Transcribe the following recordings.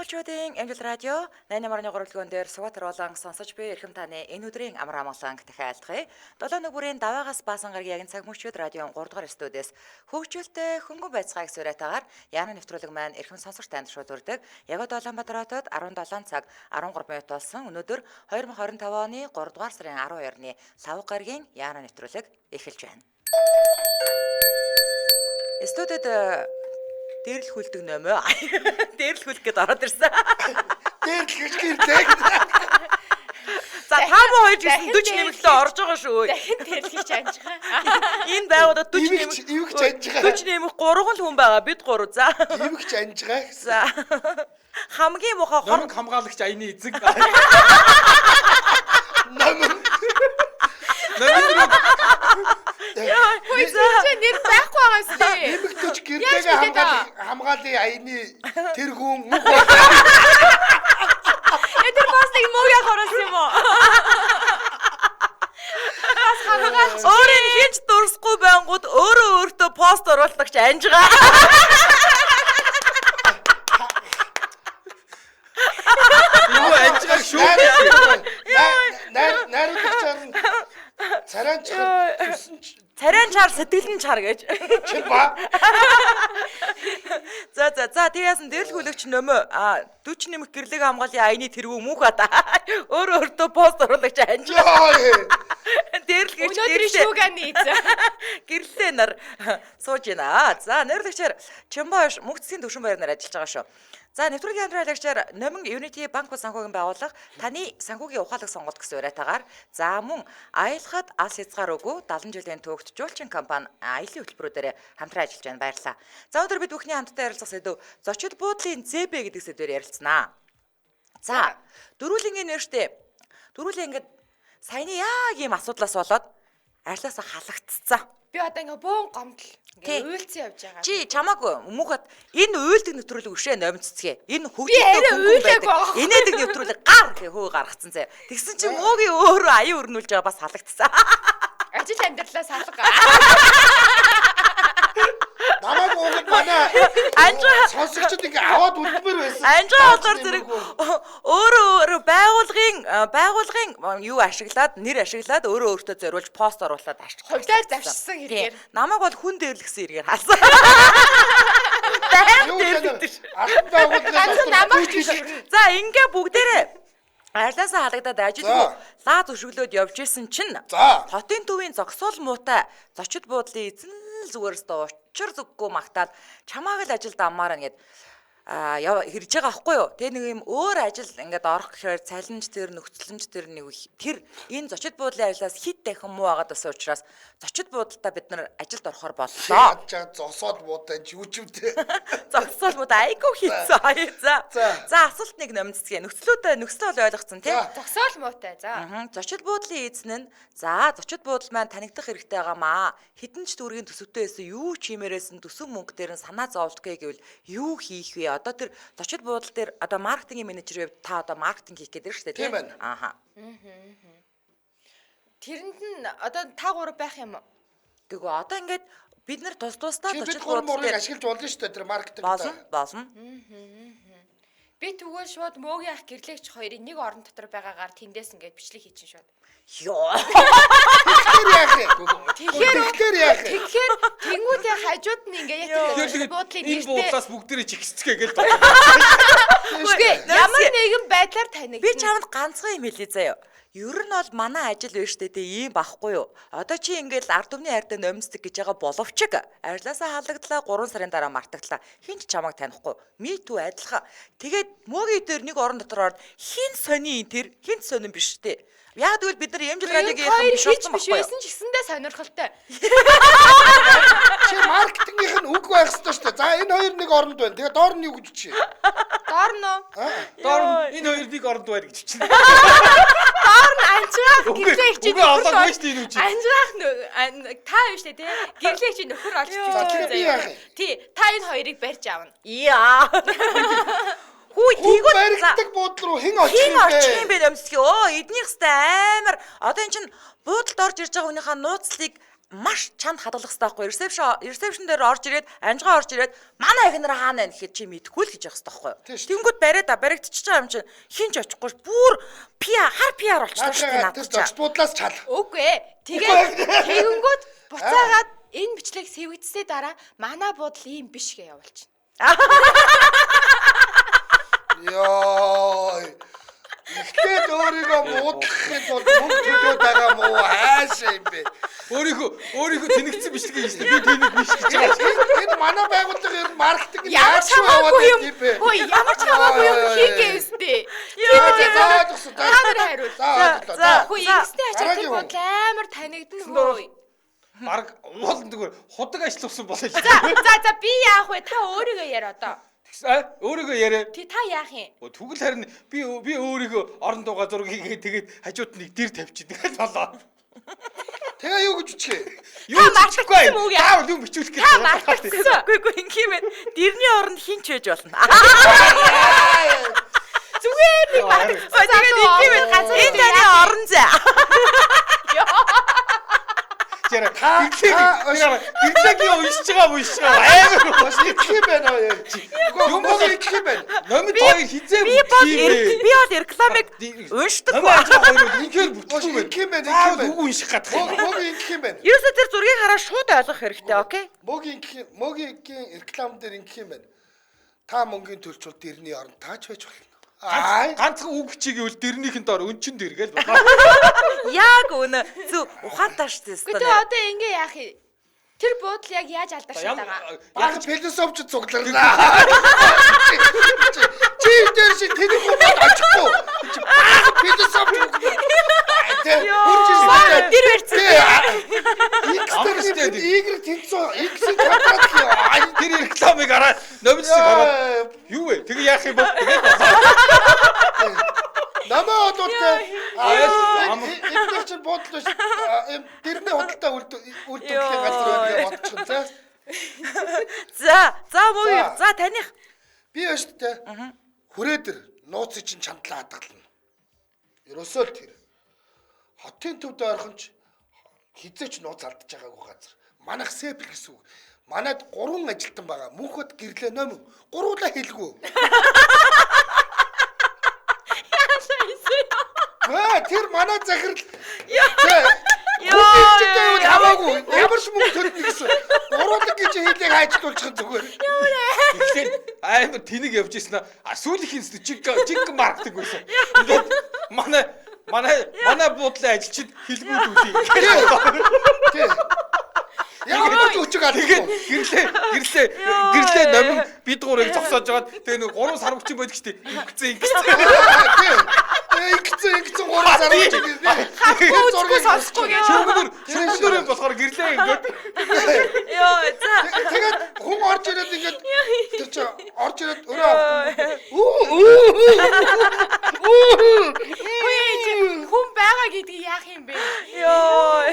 Монголчуудын Амжилт радио 88.3 төлгөөн дээр Сугатар болон сонсож буй эрхэм таны энэ өдрийн амар амгаланг дахин айлтгая. 7 нүг бүрийн даваагаас баасан гарагийн ягын цаг мөчид радион 3 дугаар студиэс хөгжүүлэлтээ хөнгөн байцгааг суурьтайгаар яана нэвтрүүлэг маань эрхэм сонсогч танд шууд хүрдэг. Яг одоо Улаанбаатар хотод 17 цаг 13 минут болсон. Өнөөдөр 2025 оны 3 дугаар сарын 12-ны лав гарагийн яана нэвтрүүлэг эхэлж байна. Студид дээрлэх хүлдэг нөмөө. Дээрлэх хүлдэг гэдээ ороод ирсэн. Дээрлэх гэрлээ. За та муу хоёр гэсэн 40 нэмэлтээ орж байгаа шүү. Дахин дээрлэх анжгаа. Энэ байгууллага 40 нэмэх Ивэгч анжгаа. 40 нэмэх 3 л хүн байгаа. Бид 3. За. Ивэгч анжгаа гэсэн. За. Хамгийн муухай хор Номог хамгаалагч аяны эзэн. Номон. Номог Хөөе чи нэр байхгүй байгаа юм дээ. Нэмэгдэж Яаж гэрлээгээ мэдээд байгаа? хамгаалын аяны тэргүүн мөх Э тэр бас нэг мөг яг оруулсан юм уу? Бас хамгаалч. Өөрийн хинч дурсахгүй байнгут өөрөө өөртөө пост оруулагч анжгаа. юу анжгаа шүү. Найруулагчаар нь царайн чар зүсэн Царайн чар сэтгэлэн чар гэж. чи ба За за за тэг яасан дээрлэх хүлэгч нөмөө а 40 нэмэх гэрлэг хамгаалын аяны тэргүү мөнх бата. Өөрөө өөртөө пост оруулагч анжгаа. ёо. Дээрлэх гэж Өнөөдрийн шүүганы эзэн. Гэрлээ нар сууж байна. За найруулагчаар Чимбааш мөнх засгийн төвшин байрнаар ажиллаж байгаа шүү. За нэвтрүүлгийн хамтран Номин Unity банк бус санхүүгийн байгууллага таны санхүүгийн ухаалаг сонголт гэсэн уриатаагаар за мөн аялахад алс хязгаар үгүй 70 жилийн төвөгт жуулчин компани аялын хөтөлбөрүүдээр хамтран ажиллаж байна. Баярлалаа. За өнөөдөр бид бүхний хамтдаа ярилцах сэдв зочид буудлын ЗБ гэдэг сэдвээр ярилцсанаа. За дөрвөлнгийн нэрштэй дөрвөлэн ингээд саяны яг ийм асуудлаас болоод ажлаасаа халагдцсан. Би одоо ингээ бөөн гомдол Тий. ингээ уйлцсан явж байгаа. Чи чамааг мөнхөд энэ уйлдаг нэвтрүүлэг өшөө номццгээ. Энэ Би хөгжилтэй арай хөнгөн уйлаагүй байдаг. байгаа. Инээдэг нэвтрүүлэг гар гэ хөө гаргацсан заяа. Тэгсэн чи мөөгийн өөрөө аян өрнүүлж байгаа бас халагдсан. Ажил амьдралаа салга. Намайг уугад манай Анжаа сонсогчд ингээ аваад үлдмээр байсан. Анжаа болохоор зэрэг өөрөө өөрөө байгуулгын юу ашиглаад нэр ашиглаад өөрөө өөртөө зориулж пост оруулаад ашигласан. Хувьдаа завшсан хэрэгээр. Намайг бол хүн дээрлэхсэн хэрэгээр халсан. Байн Юу дээрлэгдэж. гэдэг албан байгууллагын Ганцхан дотор намайг гүйцэтгэх биш. За ингээ бүгдээрээ ажлаасаа халагдаад ажилгүй За. лаа зөвшөглөөд явж исэн чинь За. хотын төвийн зогсоол муутай зочид буудлын эзэн л зүгээр өстө учир зүггүй магтаал чамааг л ажилд аммаар ингээд а яв хэрж байгаа байхгүй юу. Тэгээ нэг юм өөр ажил ингээд орох гэхээр цалинж тэр нөхцөлөмж тэр нэг тэр энэ зочид буудлын ажлаас хит дахин муу байгаад байсан учраас зочид буудалдаа бид нар ажилд орохоор боллоо. Яаж зосоод буудаа чи юу ч юм те. Зогсоол мууд айгүй хийцэн. За. За. За асуулт нэг номцдгийг. Нөхцлүүдээ нөхцөл бол ойлгоцсон тий. За. Зогсоол муутай. За. Мгм. Зочид буудлын эзэн нь за зочид буудал маань танигдах хэрэгтэй байгаамаа. Хитэн ч төгрөгийн төсөвтэй байсан юу ч хиймээрээс нь төсөв мөнгө дээр нь санаа зовлтгүй гэвэл юу хийх вэ? Одоо тэр зочид буудал дээр одоо маркетингийн менежер байв та одоо маркетинг хийх гэдэг шүү дээ Тийм байна. Ааха. Тэрэнд нь одоо та гурав байх юм уу? Тэгвэл одоо ингээд бид нар тус тусдаа Чи бид зочид гурван буудал мурыг дээр ашиглаж болно шүү дээ тэр маркетингт. болно болно. Би тэгвэл шууд мөөгийн ах гэрлэгч хоёрын нэг орон дотор байгаагаар тэндээс ингээд бичлэг хийчин шууд. Йоо. Тэгэхээр яах юм? Тэгэхээр Тэгэхээр яах юм? Тэгэхээр тэнгуүтээ хажууд нь ингээ яг тэр Тэгэхээр зочид тэгээд буудлын энэ нэртэй буудлаас бүгдээрээ чигсцгээ гэж. Үгүй ямар нэгэн байдлаар танигдана. Би чамд ганцхан юм хэлье заяа. Ер нь бол манай ажил биш үү те ийм байхгүй юу. Одоо чи ингээл ард түмний хайртай номцдог гэж байгаа боловч ажлаасаа халагдлаа 3 сарын дараа мартагдлаа. Хин ч чамайг танихгүй. Me too адилхан. Тэгээд мөөгийн дээр нэг орон дотор орд хин сони энэ тэр хин ч сонин биш те. Яг тэгвэл бид нар Эмжил радиогийн хоёр биш хич болсон биш байхгүй юу? байсан ч гэсэндээ сонирхолтой. Чи маркетингийнх нь үг байх ёстой шүү дээ. За энэ хоёр нэг оронд байна. Тэгээ доор нь юу гэж чи? Доор нь уу? Доор нь энэ хоёр нэг оронд байна гэж чинь. Доор нь анчгаах гэрлэгч Үгүй олоогүй шүү дээ энэ үчи. Анчгаах та биш үү те? Гэрлэгч нөхөр олж За, тэгэхээр би яах юм? Тий, та энэ хоёрыг барьж авна. Яа. Хүү Хүн тэгвэл за- баригддаг буудлын руу хэн очих Хин юм бэ? очих юм бэ нөмсгий. Өө эднийх хэвээр амар. Одоо эн чин буудалд орж ирж байгаа хүнийхээ нууцлыг маш чанд хадгалах хэрэгтэй байхгүй. Reception дээр орж ирээд, анжгаа орж ирээд манай эхнэр хаана байна гэхэд чи мэдэхгүй л гэж явах хэрэгтэй байхгүй. Тийм шүү. Тэнгүүд бариад баригдчихж байгаа юм чинь хин ч очихгүй бүр PR хар PR болчихлоо шүү дээ Наадах надад тэр чинь. зогс буудлаас чал. Үгүй ээ. Тэгээд тэгэнгүүт буцаагаад энэ бичлэг сэвэгдсээ дараа манай буудал ийм биш гэ явуулчихна. Йой. Ихтэй өөрийгөө муудлахын тулд мөнгө төлөөд байгаа мó хаашаа юм бэ? Өөрийнхөө тэнэгцсэн бичлэг хийж би тэнэг биш гэж байгаа. Энэ манай байгууллага ер нь маркетинг нь Ямар яаж ч шүү аваад хамаагүй юм. байт юм бэ? Хөөе ямар ч хамаагүй юм Йой. хийгээ өстэй. За за ойлгосон. Та нар хариул. За ойлголоо. За. Хөөе ингэсний ачаар тэр Дараагийн хүн. буудал амар танигдана хөөе. Бараг уулан зүгээр худаг ажилласан болоо. За за за би яах вэ? Та өөрийгөө яар одоо. Өөрийгөө яриа. Тий та яах юм? Тэгвэл харин би өөрийгөө орон дууга зураг хийгээ тэгээд хажууд нэг дэр тавьчих тэгэл болоо. Тэгээ юу гэж бичих? Юу Та бичихгүй. мартагдсан үг яа? Заавал юм бичүүлэх гэж. Та мартагдсан. Үгүй ингэ юм байна. Дэрний оронд хин ч байж болно. Зүгээр нэг мартагдсан. Тэгээд ингэ юм байна. Энэ таны орон зай. Яра. Та- Гэрлэгийн уншиж байгаа уншиж байгаа. Амар Бас ингэх юм байна уу? Үгүй Юм мөн бол- ингэх юм байна. Номид хоёр хизээ Би бол рекламыг уншдаг. Номид хоёр үнэхээр Бас бүтсэн ингэх юм байна, ингэх юм Заавал байна. үг унших гадах юм. Мөг ингэх юм байна. Ерөөсөө тэр зургийг хараад шууд ойлгох хэрэгтэй, окей? Мөг ингэх юм, мөгийн реклам дээр ингэх юм байна. Та мөнгөний төлч бол дэрний оронд таач байж болно. Аа. Ганцхан үг бичиг гэвэл дэрнийхэн доор өнчин дэр гээл болоо. Яг үнэ. Зү ухаантай шүү дээ. Гэхдээ одоо ингэ яах юм? Тэр буудал яг яаж алдаршаад байгаа? Яг философч цугларна. Чи дээр шиг тэнийг хүмүүс очихгүй. Чи баг философч үг. Тэ хурж ирсэн. Дэр барьсан. X дээр Y тэнцүү X-ийг хадаад яа. Тэр рекламыг хараад номидсыг хараад юу вэ? Тэгээ яах юм бол тэгээ болоо. Намаа бол тэ Амар. энэ чинь буудлаа биш. Эм дэрний худалдаа үйлдвэрлэлийн газар байна гэж бодчихсон тэ. За, за мөн. За таних. Би байна шүү дээ. Хүрээ дэр нууцыг чинь чандлаа хадгална. Ерөөсөө л тэр. Хотын төвд ойрхон ч хизээч нууц алдаж байгаагүй газар. Манайх сэпл гэсэн үг. Манайд 3 ажилтан байгаа. Мөнхөд гэрлээ номин. Гуруулаа хэлгүй. Гаа тэр манай захирал. Яа. Йоо. Юу хамаагүй. Ямар ч мөнгө төлнө гэсэн. Гуруулаг гэж хэлийг хайжлуулчих зүгээр. Тэгэхээр амар тэнэг явж ирсэн а сүүлийнхэн чиг чиг маркетинг байсан. Ингээд манай манай манай буудлын ажилчид хэлгүүд үлээ. Тий. Ямар ч өчиг Тэгээд алдахгүй. гэрлээ гэрлээ гэрлээ номин бид гурыг зогсоож жагаад тэгээ нэг 3 сарвчин байдаг штэ. Ингэцэн ингэцэн. Тий. Ингэцэн ингэцэн 3 сар өчиг. Хавхгүй сонсохгүй гэж. Шүүгнөр шүүгнөр юм болохоор гэрлээ ингээд Йоо, за. Тэгээд хүн орж ирээд ингээд тэр чи орж ирээд өрөө авах. Үү үү. Үү. Хөөе чи хүн байгаа гэдгийг яах юм бэ? Йоо.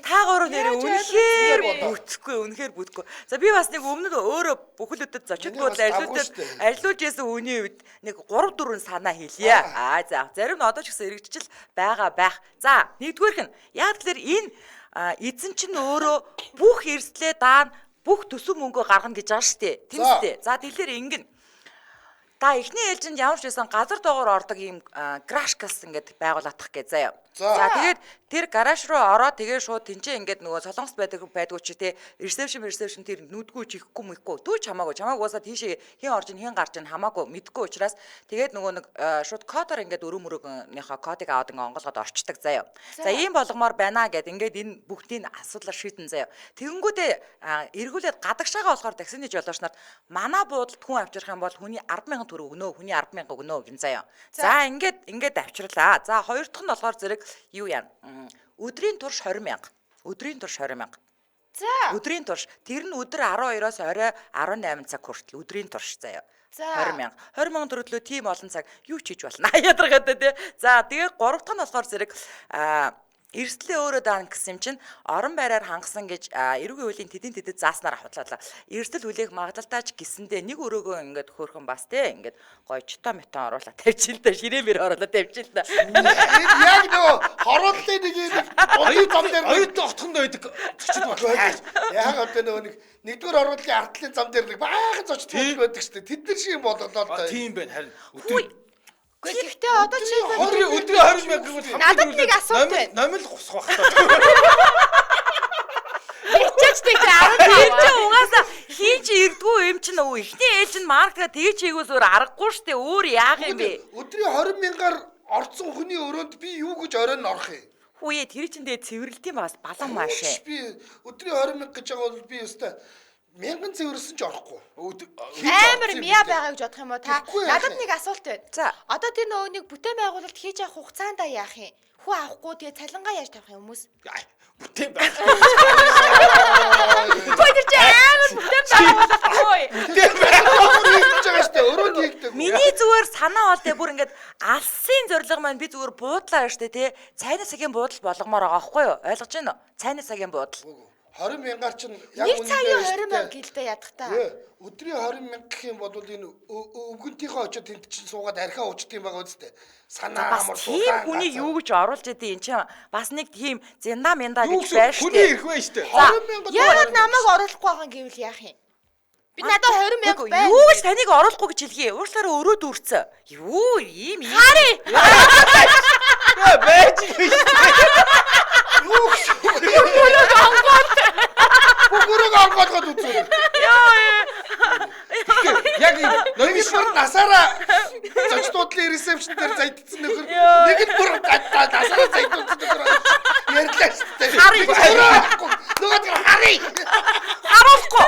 Та гурав нэр Яаж үнэхээр ойлгох вэ? бүтхгүй, үнэхээр бүтхгүй. За би бас нэг өмнө нь өөрөө бүхэл өдөд зочид Миний бас буудлын давгүй ажлуудад шүү дээ. ажиллуулж исэн үний үед нэг 3 4 санаа хэлье. Аа за зарим нь одоо ч гэсэн эргэжил байгаа байх. За нэгдүгээрх нь яг тэгэхээр энэ эзэн чинь өөрөө бүх эрсдлээ даана бүх төсөв мөнгөө гаргана гэж байгаа шүү дээ. Тийм За. үү? За тэгэхээр ингэн. Та эхний ээлжинд ямар ч байсан газар доогоор ордог ийм гараж кас ингээд байгуулах гэж заяа. За. За тэгээд тэр гараж руу ороод тэгээд шууд тэнцээ ингээд нөгөө солонгост байдаг байдгүй чи те ресепшн тэр нүдгүй чихгүй мэхгүй түүч хамаагүй чамааг уусаа тийшээ хэн орж ин хэн гарч ин хамаагүй мэдгүй учраас тэгээд нөгөө нэг шууд кодоор ингээд өрөө мөрөөгнийхөө кодыг аваад ингээд онголгоод орчдөг заяа. За ийм болгомоор байна гэд ингээд энэ бүгдийн асуудлаа шийдэн заяа. Тэгэнгүүтээ эргүүлээд гадагшаага болохоор таксины жолооч нарт манай буудалд хүн авчрах юм бол хүний 100000 төгрөг өгнө, хүний 100000 өгнө гин заяа. За ингээд авчирлаа. За хоёр дахь нь болохоор зэрэг юу яа? Өдрийн турш 20000. Өдрийн турш 20000. За. Өдрийн турш. Тэр нь өдөр 12-оос орой 18 цаг хүртэл өдрийн турш заяа. За. 20000. 20000 төгрөглөө тийм олон цаг юу ч хийж болно. Ядаргатай тий. За тэгээ гурав дахь нь болохоор зэрэг Эрсдлээ өөрөө даана гэсэн юм чинь орон байраар хангасан гэж эрүүгийн хуулийн тэдэн тэдэд зааснаар худлаа. Эрсдэл хүлээх магадлалтай ч гэсэндээ нэг өрөөгөө ингээд хөөрхөн бас те ингээд гоё чото метон оруулаа тавьчих л да, ширээмэр оруулаа тавьчих л да. Яг нөгөө хорооллын нэг юм оюун зам дээр оюутан отхонд байдаг зочид бодлоо. Яг одоо нөгөө нэг нэгдүгээр оруулалтын артлын зам дээр нэг баахан зочид байдаг шүү дээ. Тэд нар шиг юм болголоо л да. Тийм байна харин. Өдөр Гэхдээ гэхдээ одоо чи өдрийн 20 мянга гэвэл надад нэг асуулт байна. Номил гусах байх та. Ирчээч тэг 15. Тэр чинь угаасаа хийн чи ирдгүү юм чинь өө эхний ээлж нь маркетинг тэгж хийгээс өөр аргагүй штэ өөр яах юм бэ? Өдрийн 20 мянгаар орцсон хүний өрөөнд би юу гэж оройн орох юм? Хүүе тэр чинь тэгээ цэвэрлэлтийн бас балан мааш. Би өдрийн 20 мянга гэж байгаа бол би өстой мянган цэвэрлсэн ч орохгүй. Амар мия байгаа гэж бодох юм уу та? Надад нэг асуулт байна. За. Одоо тэр нөгөө нэг бүтээн байгуулалт хийж явах хугацаанд яах юм? Хүү авахгүй тэгээ цалингаа яаж тавих юм хүмүүс? Бүтээн байгуулалт. Хөөе тэр чинь амар бүтээн байгуулалт хөөе. Бүтээн байгуулалт хийж байгаа штэ өрөөнд хийгдэг. Миний зүгээр санаа бол тэ бүр ингээд алсын зорилго маань би зүгээр буудлаа штэ тэ. Цайны цагийн буудал болгомоор байгаа байхгүй юу? Ойлгож байна уу? Цайны цагийн буудал. 20 мянгаар чинь яг нэг цагийн 20 мянга гэлдэ ядах та. Өдрийн 20 мянга гэх юм бол энэ өвгөнтийнхөө очиод тэнд чинь суугаад архиа уучд юм байгаа үстэй. Санаа амар суугаа. Тийм хүнийг юу гэж оруулж идэв эн чинь бас нэг тийм зинда минда гэж байж штэ. Хүний эрх байна штэ. 20 мянга яагаад намайг оруулахгүй байгаа гэвэл яах юм? Би надад 20 мянга байна. Юу гэж таныг оруулахгүй гэж хэлхий. Уучлаарай өрөө дүүрцэн. Юу ийм ийм. Харъя. Яа байж штэ. Юу гэж Бүгөрөг онгойлгоод үзүүр. Яа. Яг нэг нь бүр насаараа зочдлын ресепшн дээр заydсан нөхөр нэг нь бүр насаараа заydсан нөхөр ярьлаа шүү дээ. Харъя. Нөгөө тэр харъя. Харуулахгүй.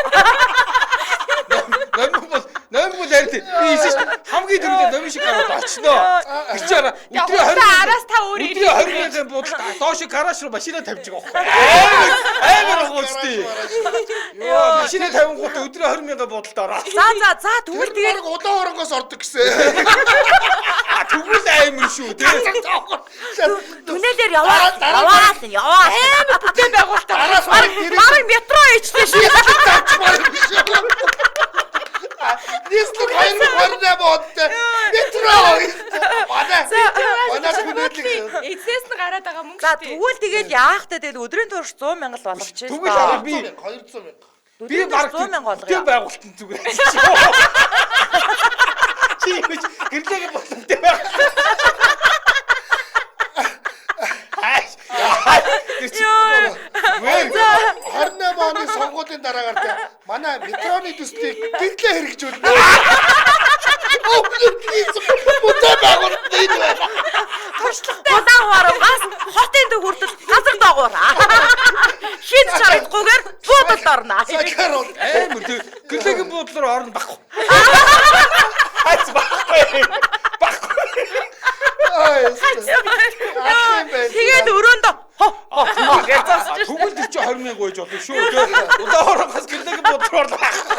Номин бол ярьд. Би ийсэн шүү. Хамгийн түрүүндээ номин шиг гараад очноо. Гэж араа өдрийн 20 араас та өөр өдрийн 20 мянган буудалд доош гараж руу машина тавьж байгаа байхгүй. Амар гоцтой. Йоо машина тавингуудаа өдрийн 20 мянган буудалд ороо. За за за тэгвэл тэгээд улаан хоронгоос ордог гэсэн. Тэгвэл амар шүү тий. Түнэлээр яваа. Яваа л яваа. Амар бүтээн байгуулалт. Араас бараг метро ичлээ шүү. Нийслэг 2028 онд метро манай манай түнэлэг эзээс нь гараад байгаа мөнгө шүү. За тэгвэл тэгээд яах вэ? Тэгэл өдрийн турш 100 мянга л болгочих. Тэгвэл би 200 мянга. Би бараг 100 мянга болгоё. Бүтээн байгуулалтын зүгээр. Чи юу ч гэрлэгээ боломжтой байх. Йоо. 28 оны сонгуулийн дараагаар те манай метроны төслийг гэрлээ хэрэгжүүлнэ. Бүтээн байгуулалт энэ байна. Туршлагатай. Улаан хуарангаас хотын төв хүртэл газар доогуур. Хин шарагдахгүйгээр буудалд орно. Цагаар бол Амар тэг гэрлэгийн буудлаар орно байхгүй. Хайц байхгүй. Байхгүй. Тэгээд өрөөндөө хо хо хо гэж зогсож шээ. Тэгвэл тэр чинь 20 мянга байж болно шүү дээ. Улаан хуарангаас гэрлэгийн буудлаар орно байхгүй.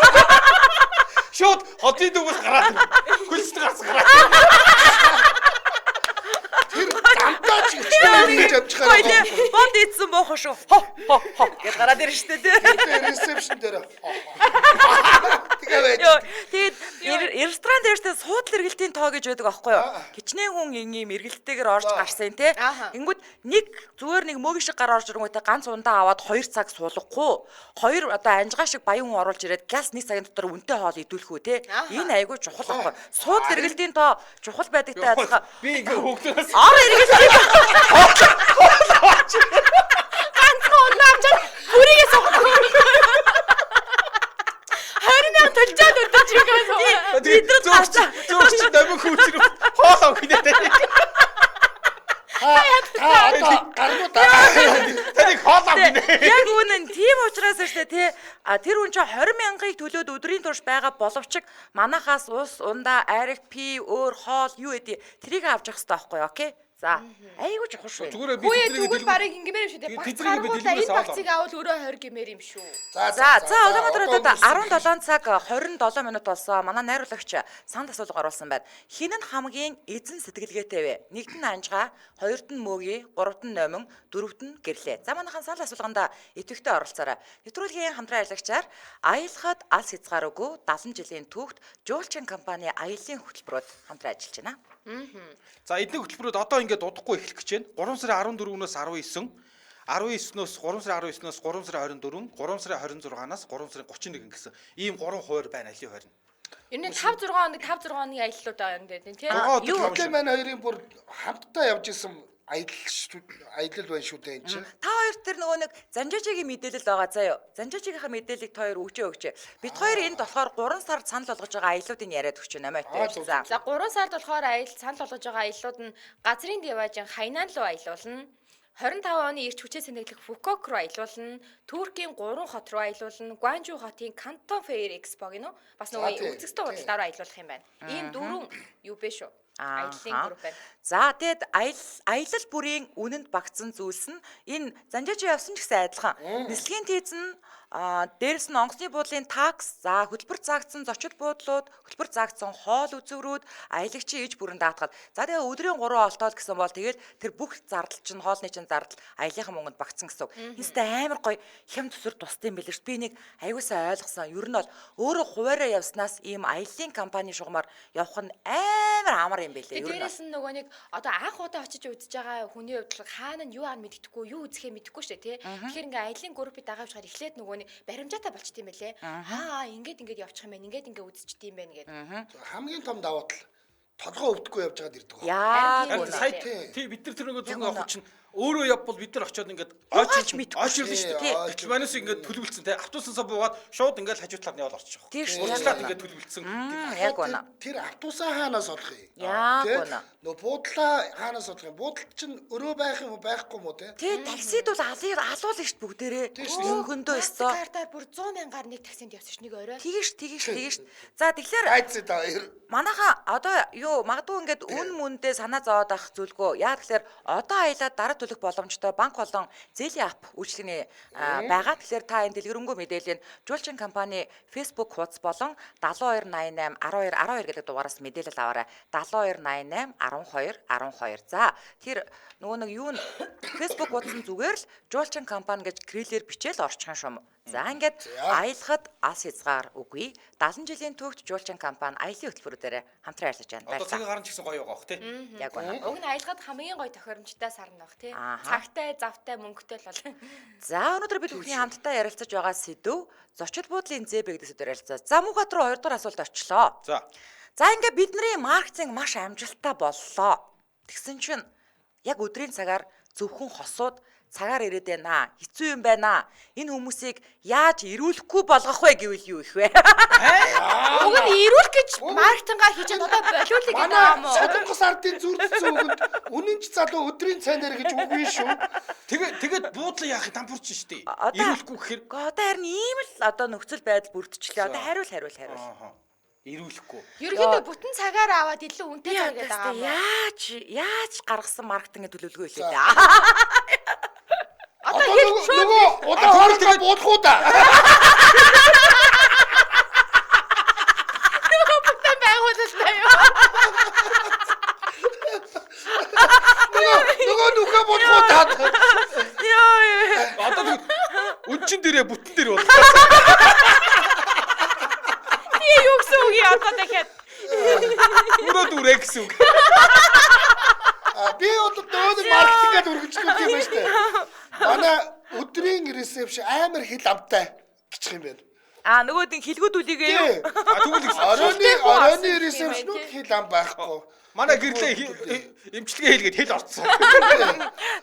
Шууд хотын төвөөс гараад хөлсд гарц гараад. Тэр замдаа ч хичнээн хийж авчихаар. Бод идсэн боохон шүү. Хо хо хо гэж гараад ирнэ шүү дээ. Тэр ресепшн дээр. Тэгээ байж. Тэгээд ресторан дээр ч суудал эргэлтийн тоо гэж байдаг аахгүй юу? Хичнээн хүн ийм эргэлттэйгээр орж гарсан те. Тэнгүүд нэг зүгээр нэг мөгийн шиг гар орж ирэнгүүтээ ганц ундаа аваад 2 цаг суулгахгүй. Хоёр одоо анжгаа шиг баян хүн оруулж ирээд газ нэг цагийн дотор үнэтэй хоол идүүлэх үү те. Энэ айгүй чухал аахгүй. Суудал эргэлтийн тоо чухал байдагтай адилхан. Би ингээ хөөгдөөс ор эргэлтийн ганцхан ундаа авчаад бүрийгээ суугаад 20 мянга төлжөөд өдөж байгаа. Бид нар зөөгч номин хүүчрүү хоол авах гинэ тань. Та одоо гарнуу та. Таныг хоол авах гинэ. Яг үнэн тийм учраас шүү дээ тий. А тэр хүн чинь 20 мянгаыг төлөөд өдрийн турш байгаа боловч манахаас ус, ундаа, арх, пи, өөр хоол юу гэдэг тэрийг авч явах хэрэгтэй байхгүй юу? Окей. За айгүй чухал шүү. Зүгээр би Хүү тэднийг тэгвэл барыг ингэмээр юм шүү дээ. Тэгээ Багц тэднийг би гаргуулаа дэлгүүрээс энэ аваад багцыг авал өрөө 20 гэмээр юм шүү. За за Улаанбаатар хотод 17 цаг 27 минут болсон. Манай найруулагч санд асуулга оруулсан байна. Хэн нь хамгийн эзэн сэтгэлгээтэй вэ? Нэгд нь анжгаа, хоёрт нь мөөги, гуравт нь номин, дөрөвт нь гэрлээ. За манайхан санал асуулганда идэвхтэй оролцоорой. Нэвтрүүлгийн хамтран ажиллагчаар аялахад алс хязгааргүй 70 жилийн түүхт жуулчин компани аяллаа хөтөлбөрөд хамтран ажиллаж байна. За эдний хөтөлбөрүүд одоо ингээд удахгүй эхлэх гэж байна. 3 сарын 14-өөс 19, 19-өөс 3 сарын 19-өөс 3 сарын 24, 3 сарын 26-наас 3 сарын 31 гэсэн ийм 3 хуваар байна аялын хуваар нь. Ер нь 5 6 хоног 5 6 хоногийн аяллууд байгаа юм дээ тий. Зургаан өдөр юу? таван Гэтэл шөнө. маань хоёрын бүр хамтдаа явж исэн аялал шүү аялал байна шүү дээ энэ чинь. Та хоёр тэр нөгөө нэг Занжижигийн мэдээлэл байгаа заа юу. Занжижигийнхаа мэдээллийг та хоёр өгчөө өгчөө. Бид хоёр энд болохоор 3 сард санал болгож байгаа аяллуудыг яриад өгч байна Аа, амаа. зөв, За. За 3 сард болохоор аялал санал болгож байгаа аяллууд нь газрын диваажин Хайнан руу аялуулна. 25 оны эрч хүчээ сэнэглэх Фукок руу аялуулна. Туркийн 3 хот руу аялуулна. Гуанжу хотын Кантон Фэйр Экспо гинөө. Бас За, нөгөө тий, үзэсгэлэн тий. худалдаа руу аялуулах юм байна. Ийм дөрвөн юу бэ шүү. Аяллаа Ааха. групп байна. За тэгэд аялал бүрийн үнэнд багтсан зүйлс нь энэ Занжижи явсан ч гэсэн адилхан. Нислэгийн тийз нь дээрэс нь онгоцны буудлын такс, за хөтөлбөр заагдсан зочид буудлууд, хөтөлбөр заагдсан хоол үзүүрүүд, аялагчийн иж бүрэн даатгал. За тэгээ өдрийн 3 олтоол гэсэн бол тэгэл тэр бүх зардал чинь хоолны чинь зардал аяллахын мөнгөнд багтсан гэсэн үг. Энэстэй амар гоё хям төсөр тусдсан юм билээ шүү. Би нэг аюулсаа ойлгосон. Ер нь бол өөрөө хуваараа явснаас ийм аяллаа компани шугамар явах нь амар амар юм билээ. Тэгээ Ер нь бол. дээрэс нь нөгөө нэг одоо анх удаа очиж үзэж байгаа хүний хувьд л хаана нь юу аа мэддэхгүй, юу үзэхээ мэдэхгүй шүү дээ тий. Тэгэхээр ингээ аялын группийг дагаа явчихаар эхлээд нөгөө нэг баримжаатай болчт юм байлээ. Аа ингээд ингээд явчих юм байна, ингээд ингээд үзчихдэг юм байна гэдэг. Хамгийн том давуу тал толгой өвдөхгүй явж байгаад ирдэг. Яг Харин үнэ. сая Тий. тий бид нар тэр нөгөө Яг зүүн үнэ. авах чинь өөрөө явбал бид нар очиод ингээд Юугаач мэдэхгүй ойчирлоо шүү дээ. тий. Гэтэл манайс ингээд төлөвлөсөн тий автобусасаа буугаад шууд ингээд хажуу талаар нь явал орчих. Тий шүү, яг Урьдчилаад үнэ. ингээд төлөвлөсөн. Яг үнэ. Тэр автобусаа хаанаас олох юм? Яг Тэ? үнэ. Нөө буудлаа хаанаас олох юм? Буудал чинь өрөө байх юм уу байхгүй юм уу те? Тий таксид бол алыг алуулна шүү дээ бүгдээрээ. Тий шүү дээ. Өнгөндөө өстөө. Картаар бүр 100 мянгаар нэг таксинд явсан ш нэг орой. Тэгэж тэгэж тэгэж. За тэгэхээр Айц та хоёр. манайха одоо юу магадгүй ингээд үн мүндээ санаа зовоод авах зүйлгүй. Яг тэгэхээр одоо аялаад дараа төлөх боломжтой банк болон зээлийн ап үйлчилгээний байгаа. Тэгэхээр та энэ дэлгэрэнгүй мэдээллийг жуулчин компани Facebook хуудас болон 7288 12 12 гэдэг дугаараас мэдээлэл аваарай. 7288 12 12. За тэр нөгөө нэг юу н Facebook хуудас нь зүгээр л жуулчин компани гэж кириллээр бичээл орчих юм шүү. За ингээд аялахад ас хязгаар үгүй. 70 жилийн төвд жуулчин компани аялын хөтөлбөрүүдээр хамтран ажиллаж байна. Одоо цагийн Баярлалаа. гарan ч гэсэн гоё байгаа бох тий. Яг үнэ. Уг нь аялахад хамгийн гоё тохиромжтой сар нь баг тий. Ааха. Цагтай, завтай, мөнгөтэй л бол. За өнөөдөр бид бүхний хамтдаа ярилцаж байгаа сэдв зочид буудлын зэбэ гэдэг сэдвээр ярилцаа. За мөнх руу хоёр дахь асуулт очлоо. За. За ингээд бидний маркетинг маш амжилттай боллоо. Тэгсэн чинь яг өдрийн цагаар зөвхөн хосууд цагаар ирээд байна. Хэцүү юм байна. Энэ хүмүүсийг яаж ирүүлэхгүй болгох вэ гэвэл юу их вэ? Уг нь ирүүл гэж маркетингаа хийж одоо болиулъя гэдэг Манай юм уу? Солонгос ардын зүрдсэн үгэнд үнэн ч залуу өдрийн цайнаар гэж үгүй шүү. Тэгээ тэгээд буудлаа яах дампуурч шүү дээ. Одоо- Ирүүлэхгүй гэхээр Гэхдээ одоо харин ийм л одоо нөхцөл байдал бүрдчихлээ. Одоо За. хариул хариул хариул. ааха. Ирүүлэхгүй. Ерөнхийдөө бүтэн цагаар аваад илүү үнэтэй Би цаг гэдэг одоо байгаа юм уу? яаж яаж гаргасан маркетингийн төлөвлөгөө илээ дээ. Одоо Одоо хэл нөгөө шууд нөгөө удаан хоорондоо буудах уу да. бүтэн байгуулалтай юу? Нөгөө нөгөө нүхэ буудах уу да. Йоо. Одоо тэг өнчин дээрээ бүтэн дээр бол. Би юу гэсэн үг юм одоо дахиад? Өрөө дүрээ гэсэн үг. А би бол нөгөө нэг маркетингээд үргэлжлүүлэх юм байна шүү дээ. Манай өдрийн ресепшн амар хил амтай гिचх юм байна. Аа нөгөөд нь хилгүүдүүлээгээ юу? Тий. А тэгвэл Оройны Хилтэй хүн оройны орсон юм ресепшнүүд байна, хил ам байхгүй. манай гэрлээ эмчилгээ хийлгээд хэл орцсон.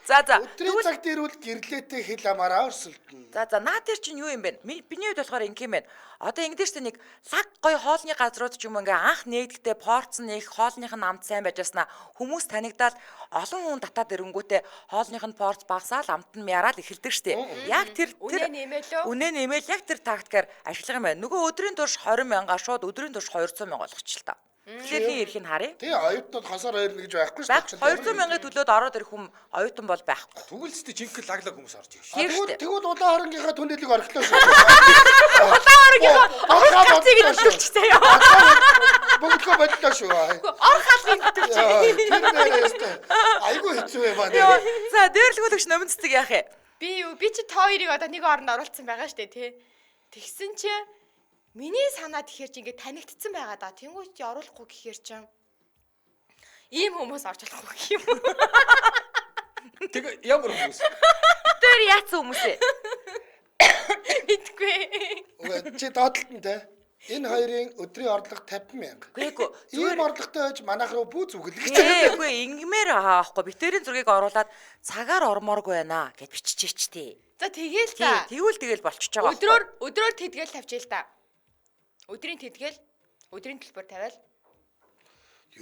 За за. Өдрийн цагт ирвэл гэрлээтэй хил амаараа өрсөлдөнө. За за наа дээр чинь юу юм бэ? Миний хувьд болохоор ингэм юм байна. Одоо ингэдэж штэ нэг лаг гой хоолны газрууд ч юм уу ингээ анх нэгдэхдээ порц нь их хоолных нь амт сайн байж басна хүмүүс танигдаал олон хүн татаад ирэнгүүтээ хоолных нь порц багасаал амт нь мяраал эхэлдэг штэ. Яг тэр тэр Үнэ нэмэлөө. Үнэ нэмэл яг тэр тактикаар ашиглах юм байна. Нөгөө өдрийн турш 20 мянга шууд өдрийн турш 200 мянга болгочих л та. Тэгэхээр хин ирэх нь харъя. Тий, оюутнууд хосоор ирнэ гэж байхгүй шүү Байх 200 мянган төлөөд ороод ирэх хүм оюутан бол байхгүй. Тэгвэл ч жинхэнэ лаглаг хүмүүс орж ирж Тийм шүү дээ. Тэгвэл улаан хооронгийнхаа түнэлийг орхилоо шүү. Улаан хооронгийнхаа орох галцыг нь төлчихсэн яа. Бөглөхөө боллоо шүү. Орох хаалгыг төлчих. Тэр нэрээ ёстой. Айгүй хэцүү юм аа. нэрээ. За дээрлгүүлэгч номин цэцэг яах юм? Би юу би чи та хоёрыг одоо нэг оронд оруулсан байгаа штэ тий. Тэгсэн чи миний санаа тэгэхэр чи ингээд танигдсан байгаа да. Тэнгүүт чи оруулахгүй гэхэр чи ийм хүмүүс орж болохгүй гэх юм уу? Тэгээ ямар хүмүүс? Тэр яатсан хүмүүс ээ? Мэдгүй. Үгүй чи доотлолт нь те. Энэ хоёрын өдрийн орлого 50 мянга. Үгүй эгүй. Ийм орлоготой байж манайх руу бүү зүгэлэх гэж. Үгүй ингэмээр аахгүй. Битэрийн зургийг оруулаад цагаар ормооргүй байна гэд биччихээч тий. За тэгээл та. Тэгвэл тэгэл болчихж байгаа. Өдрөөр тэдгээл тавьчихъя л та. Өдрийн тэдгээл өдрийн төлбөр тавиал.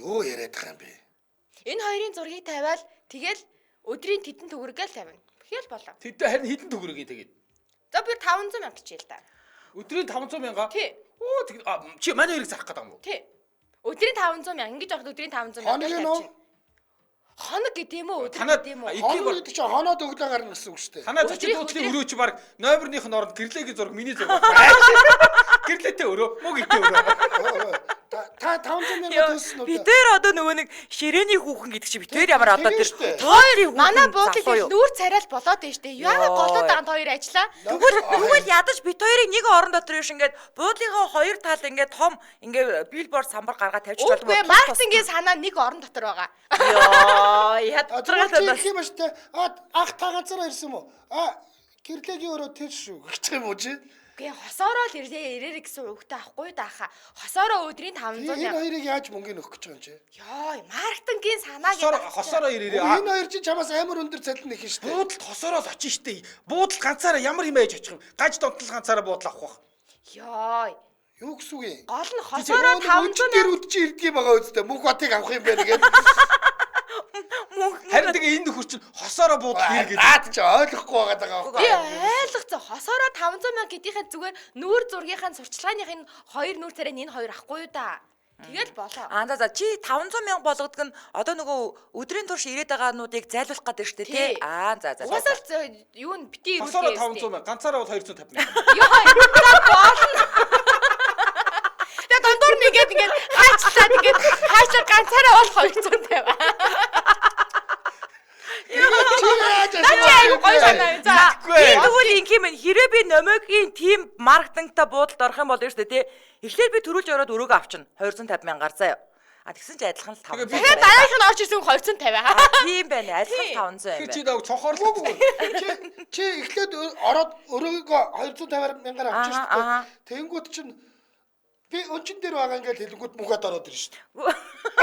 Юу яриад байгаа юм бэ? Энэ хоёрын зургийг тавиал тэгэл өдрийн тэдэн төгрөгөл тавина. Тэгэл болоо. Тэдээ харин хэдэн төгрөг юм тэгээд? За би 500 мянга бичээ л та. Өдрийн 500 мянга? Тий. Оо тэг чи манай хоёрыг зарах гэдэг юм уу? Тий. Өдрийн 500 мянга ингэж авах өдрийн 500 мянга. Хоног нь уу? Хоног гэдэг юм уу? Өдөр Танад гэдэг юм уу? Хоног гэдэг чинь хоноод өглөө гарна гэсэн үг шүү дээ. Танаа зочин дуудлын өрөө чи баг номерных нь оронд гэрлэгийн зураг миний зураг. Гэрлээтэй өрөө, мөг итэй өрөө. Та 500 мянга төлсөн үү? Би тэр одоо нөгөө нэг ширээний хүүхэн гэдэг чи би тэр ямар одоо тэр хоёр манай буудлын нүүр царайл болоод байна штэ. Яагаад голоод байгаа хоёр ажиллаа? Тэгвэл ядаж бит хоёрыг нэг орон дотор биш ингээд буудлынхаа хоёр тал ингээд том ингээд билборд самбар гаргаад тавьчих болов. Үгүй маркетингийн санаа нэг орон дотор байгаа. Йоо, ядаргатай юм штэ. Ах та ганцаараа ирсэн юм уу? А гэрлэгийн өрөө тэр шүү гэж юм уу чи? Гэ хосоороо л ирээрэй гэсэн үгтэй авахгүй даахаа. Хосоороо өдрийн 500 мянга. Энэ хоёрыг яаж мөнгөний өгөх гэж байгаа юм чи? Йоо, маркетингийн санаа гэдэг. Хосоороо ирээрэй. Энэ хоёр чинь чамаас амар өндөр цалин нэх нь шүү дээ. Буудалд хосоороо л очиж штэ. Буудалд ганцаараа ямар юм ээж очих юм? Гаж донтол ганцаараа буудлал авах бах. Йоо. Юу гэсэн үг юм? Гол нь хосоороо 500 мянга дээр үд чи ирдэг юм байгаа үстэй. Мөнх батыг авах юм байна гэдэг. Харин тэгээ энэ нөхөр чинь хосоороо буудлал ир гэдэг. Наад чи ойлгохгүй байгаа даа. Би ойлгоцсон. Хосоороо 500 мянга гэдгийнхээ зүгээр нүүр зургийнхаа сурчлагынх нь хоёр нүүр царай энэ хоёр ахгүй юу да. Тэгэл болоо. Аа за чи 500 мянга болгодог нь одоо нөгөө өдрийн турш ирээд байгаануудыг зайлуулах гэдэг шүү дээ тий. Аа за за. Угаасаа л юу н бити ирүүлээ. Хосоороо 500 мянга, ганцаараа бол 250 мянга. Йоо. Болно. Тэгээ дундуур нь ингээд ингээд хаачлаад ингээд хаачлаа ганцаараа бол 250. Чи айгу гоё санаа. За. Би тэгвэл ингэх юм хэрэг би номогийн тим маркетингта буудалд орох юм бол шүү дээ тий. Эхлээд би төрүүлж ороод өрөөгөө авчна 250 мянгаар заяа. А тэгсэн чи адилхан л 500. Тэгэхээр дараагийнх нь орж ирсэн 250. Тийм байна. Адилхан 500 юм байна. Чи даг цонхоорлоо. Чи эхлээд ороод өрөөгөө 250 мянгаар авчих шүү дээ. Тэнгүүд чинь би өнчин дээр байгаа ингээд хэлэнгүүт мөнхөд ороод ирнэ шүү дээ.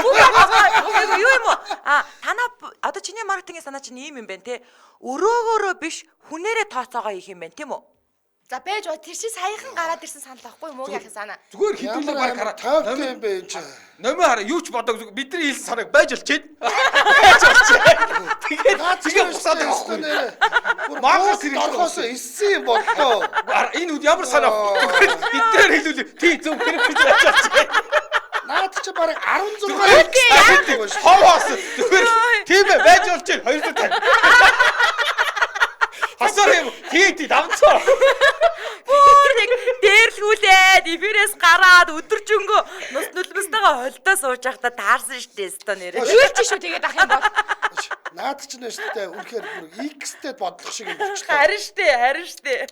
Юу юм уу? А танаа одоо чиний маркетингийн санаа чинь ийм юм байна те. Өрөөгөөрөө биш хүнээрээ тооцоогоо хийх юм байна тийм үү? За байж ба тэр чи саяхан гараад ирсэн санал байхгүй юу муугийн санаа. Зүгээр хэдүүлээ баг хараа. Тойртой юм бэ энэ чи. Номын хараа юу ч бодог бидний хэлсэн санааг байж болчихъя. Байж болчихъя. Тэгээд тэгээ бусаад байгаа байхгүй. Мангас хэрэг орхоос эссэн юм боллоо. Энэ үд ямар санаа вэ? Биднээр хэлүүлээ. Тий зөв хэрэг гэж байж болчихъя. Наад чи бараг 16 шүү. Ховоос зүгээр тийм ээ байж болчихъя 250. Хасаар юм тий тий давцаа. Бүр нэг дээрлгүүлээд эфирээс гараад өдөржингөө нус нүлмэстэйгээ холдоо сууж байхдаа таарсан штэ өстө нэрээ. Үйлч шүү тэгээд ах юм бол. Наад чи нэ штэ үнэхээр бүр X-тэй бодлох шиг юм болчихлоо. Харин штэ, харин штэ.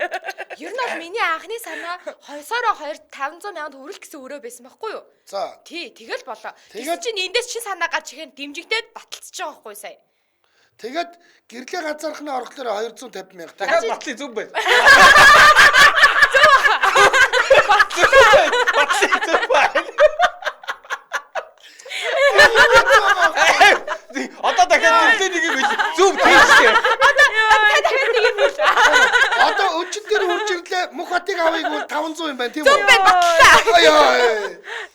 Ер нь бол миний анхны санаа хойсороо 2 500 мянганд хүрэл гэсэн өрөө байсан байхгүй юу? За. Тий, тэгэл болоо. Тэгээд чинь эндээс чин санаа гарч ирэхээр дэмжигдээд баталцж байгаа байхгүй сая. Тэгээд гэрлээ ганцаархны орохлоор 250 мянга. Дахиад батлын зөв байна. Зөв. Батлын зөв байна. Одоо дахиад гэрлээ нэг юм хэл. Зөв тийм шүү. Одоо дахиад нэг юм хэл. Одоо өнчин дээр хурж ирлээ. Мөх батыг авъя гэвэл 500 юм байна тийм үү? Зөв байна батлаа.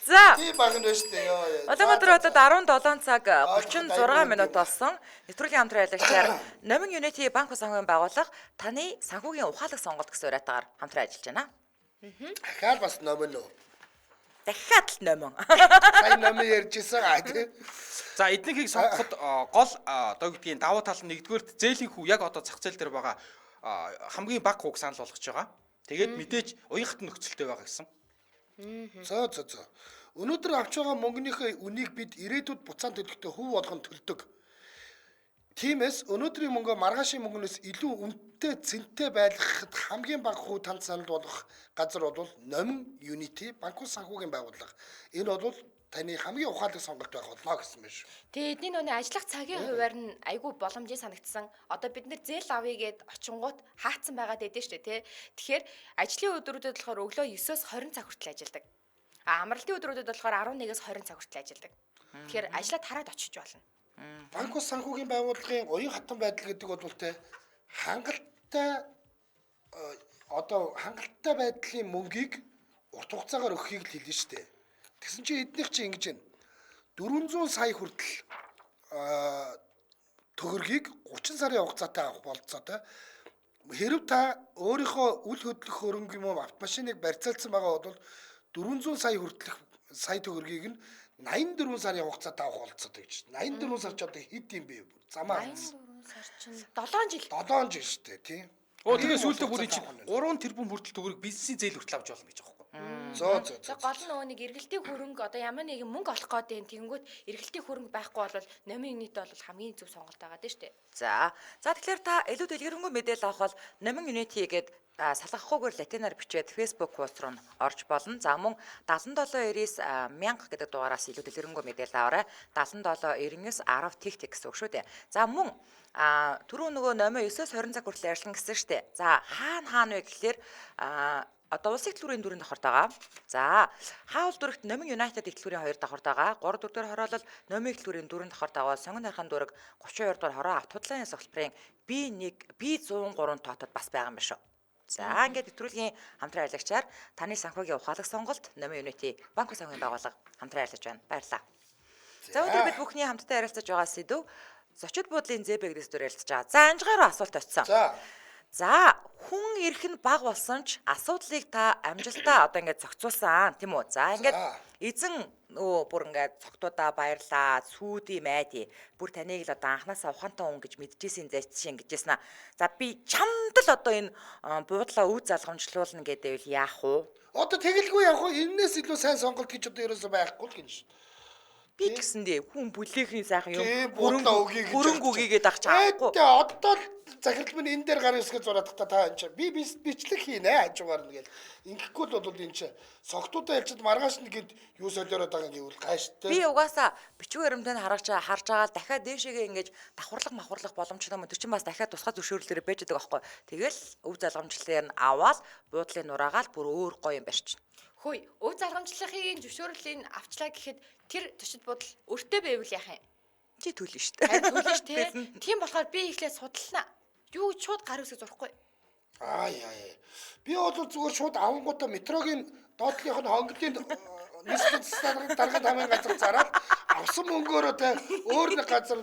За. Тийм баг нь байна шүү дээ. Йоо. Улаанбаатар хотод 17 цаг 36 минут болсон. Нэвтрүүлгийн хамтран ажиллагчаар Номин Unity банк санхүүгийн байгууллага таны санхүүгийн ухаалаг сонголт гэсэн уриатгаар хамтран ажиллаж байна. Дахиад бас номин үү? Дахиад л номон. Сая номын ярьжсэн аа тий. За эднийхийг сонгоход гол одоо гэдгийг давуу тал нь нэгдүгээрт зээлийн хүү яг одоо зах зээл дээр байгаа хамгийн бага хүүг санал болгож байгаа. Тэгээд мэдээж уян хатан нөхцөлтэй байгаа гэсэн. Зөө зөө зөө. Өнөөдөр авч байгаа мөнгөнийхөө үнийг бид ирээдүйд буцаан төлөхдөө хөв болгон төлдөг. Тиймээс өнөөдрийн мөнгөө маргаашийн мөнгөнөөс илүү үнэтэй цэнтэй байлгахад хамгийн бага хүү танд санал болгох газар бол Номин Unity банк улс санхүүгийн байгууллага. Энэ бол таны хамгийн ухаалаг сонголт байх болно гэсэн байна шүү. Тэгээ эдний нөөний ажиллах цагийн хувиар нь айгүй боломжийн санагдсан. Одоо бид нэр зээл авъя гэд очингууд хаацсан байгаад байдэн штэ тий. Тэгэхээр ажлын өдрүүдэд болохоор өглөө 9-оос 20 цаг хүртэл ажилладаг. А амралтын өдрүүдэд болохоор 11-ээс 20 цаг хүртэл ажилладаг. Тэгэхээр ажлаа тараад очиж болно. Банк улс санхүүгийн байгууллагын уян хатан байдал гэдэг бол те хангалттай одоо хангалттай байдлын мөнгийг урт хугацаагаар өгөхийг л хэлнэ шүү дээ. Тэгсэн чинь эднийх чинь ингэж байна. 400 сая хүртэл төгрөгийг 30 сарын хугацаатай авах болцоотой. Хэрв та өөрийнхөө үл хөдлөх хөрөнгө юм уу автомашиныг барьцаалсан байгаа бол 400 сая хүртэлх сая төгрөгийг нь 84 сарын хугацаатай авах болцоотой гэж. 84 сар ч одоо хэд юм бэ? Замаа. 84 сар чинь 7 жил. 7 жил шүү дээ, тийм. Оо тэгээ сүүлдээ бүр чинь 3 тэрбум хүртэл төгрөг бизнесийн зээл хүртэл авч болно гэж байгаа байхгүй. Зөө зөө. За гол нь нөгөө нэг эргэлтийн хөрөнгө одоо ямар нэгэн мөнгө олох гээд байна. Тэгэнгүүт эргэлтийн хөрөнгө байхгүй бол номын юнит бол хамгийн зөв сонголт байгаа дээ шүү дээ. За. За тэгэхээр та илүү дэлгэрэнгүй мэдээлэл авах бол Номин Unity гээд салгахгүйгээр латинаар бичээд Facebook хуудас руу орж болно. За мөн 7799 1000 гэдэг дугаараас илүү дэлгэрэнгүй мэдээлэл аваарай. 7799 10 тэг тэг гэсэн үг шүү дээ. За мөн түрүү нөгөө номын 9-оос 20 цаг хүртэл ажиллана гэсэн шүү дээ. За хаана хаана вэ гэхлээр одоо улсын хөтөлбөрийн дөрөв давхарт байгаа. За хаул дүрэгт Номин United хөтөлбөрийн 2 давхарт байгаа. 3 4 дугаар хороолол Номин хөтөлбөрийн 4 давхарт байгаа. Сонгон нархан дүрэг 32 дугаар хороо авт худлын ёс хөтөлбөрийн B1 B103 тоотод бас байгаа юм байна шүү. За ингээд нэвтрүүлгийн хамтран ажиллагчаар таны санхүүгийн ухаалаг сонголт Номин Unity банк санхүүгийн байгууллага хамтран ажиллаж байна. Баярлалаа. За өнөөдөр бид бүхний хамтдаа ярилцаж байгаа сэдэв зочид буудлын зэбэ гэдэг сэдвээр ярилцаж байгаа. За анжгаар руу асуулт очсон. За хүн эрх нь баг болсон ч асуудлыг та амжилтаа одоо ингээд зохицуулсан тийм үү? За ингээд эзэн нөгөө бүр ингээд цогтуудаа баярлаа, сүйдий майди. Бүр таныг л одоо анханасаа ухаантай хүн гэж мэдчихсэн зайчшин гэжсэн аа. За би чамд л одоо энэ буудлаа үр залгамжлуулна гэдээвэл яах вэ? Одоо тэгэлгүй яах вэ? Энээс илүү сайн сонголт гэж одоо ерөөсөө байхгүй л гин шин. Би гэсэндээ хүн бүлээхийн сайхан юм хөрөнгө өгье гэдэг ах чаахгүй. Тэгээ одоо л захирал минь энэ дээр гар өсгө зураадах та энэ чинь би бичлэг хийнэ хажуугаар нь гэл. Ингэхгүй л бол энэ чинь согтуудаа ялчид маргааш нь гээд юу солиороод байгаа гэвэл гайштай. Би угаасаа бичвэр өрөмтэй харж байгаа л дахиад дээшээгээ ингэж давхарлах махварлах боломжтой юм. Тэр чинь бас дахиад тусгай зөвшөөрлөөр байж байгаа байхгүй. Тэгэл өв залгамжлалыг нь аваад буудлын нураагаал бүр өөр гоё юм барьчихна. Хөөе, өв залгамжлахын зөвшөөрлийг авчлаа гэхэд тэр зочид буудал өртөө байвал яах юм? Чи төлнө шүү дээ. Харин төлнө шүү дээ. Тийм болохоор би эхлээд судална. Юу гэж шууд гар үсэг зурхгүй. Аа яа. Би бол зүгээр шууд авангуудаа метрогийн доотлынх нь хонголын нийслэлийн даргын тамын газар зараад авсан мөнгөөрөө те өөр нэг газар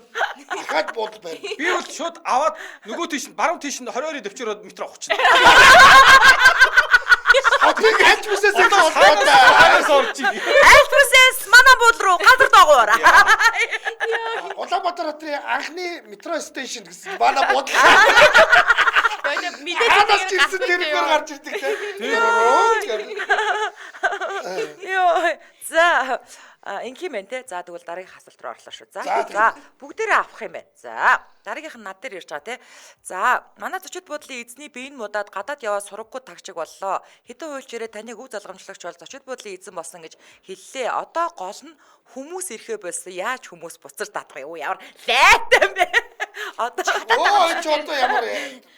дахиад буудал барина. Би бол шууд аваад нөгөө тийш нь баруун тийш нь 22-ийн төвчөрөө метро авах чинь. Хотыг аль бүсээс олоод орж ийн. Аль бүсээс манай буудал руу газар доогуур. Улаанбаатар хотын анхны метро стейшн гэсэн манай буудал. Мэдээж хадаас ирсэн тэргээр гарч ирдэг те. Йоо. За инх юм байна те. За тэгвэл дараагийнх асуулт руу орлоо шүү. За бүгдээрээ авах юм байна. За дараагийнх нь над дээр ирж байгаа те. За манай зочид буудлын эзний биеийн муудаад гадаад яваад сураггүй тагчиг боллоо. Хэдэн хуульч ирээ таныг өв залгамжлагч бол зочид буудлын эзэн болсон гэж хэллээ. Одоо гол нь хүмүүс ирэхээ болсон. Яаж хүмүүс буцаж татах юм? Ямар лайтай юм бэ? Одоо өө чи одоо ямар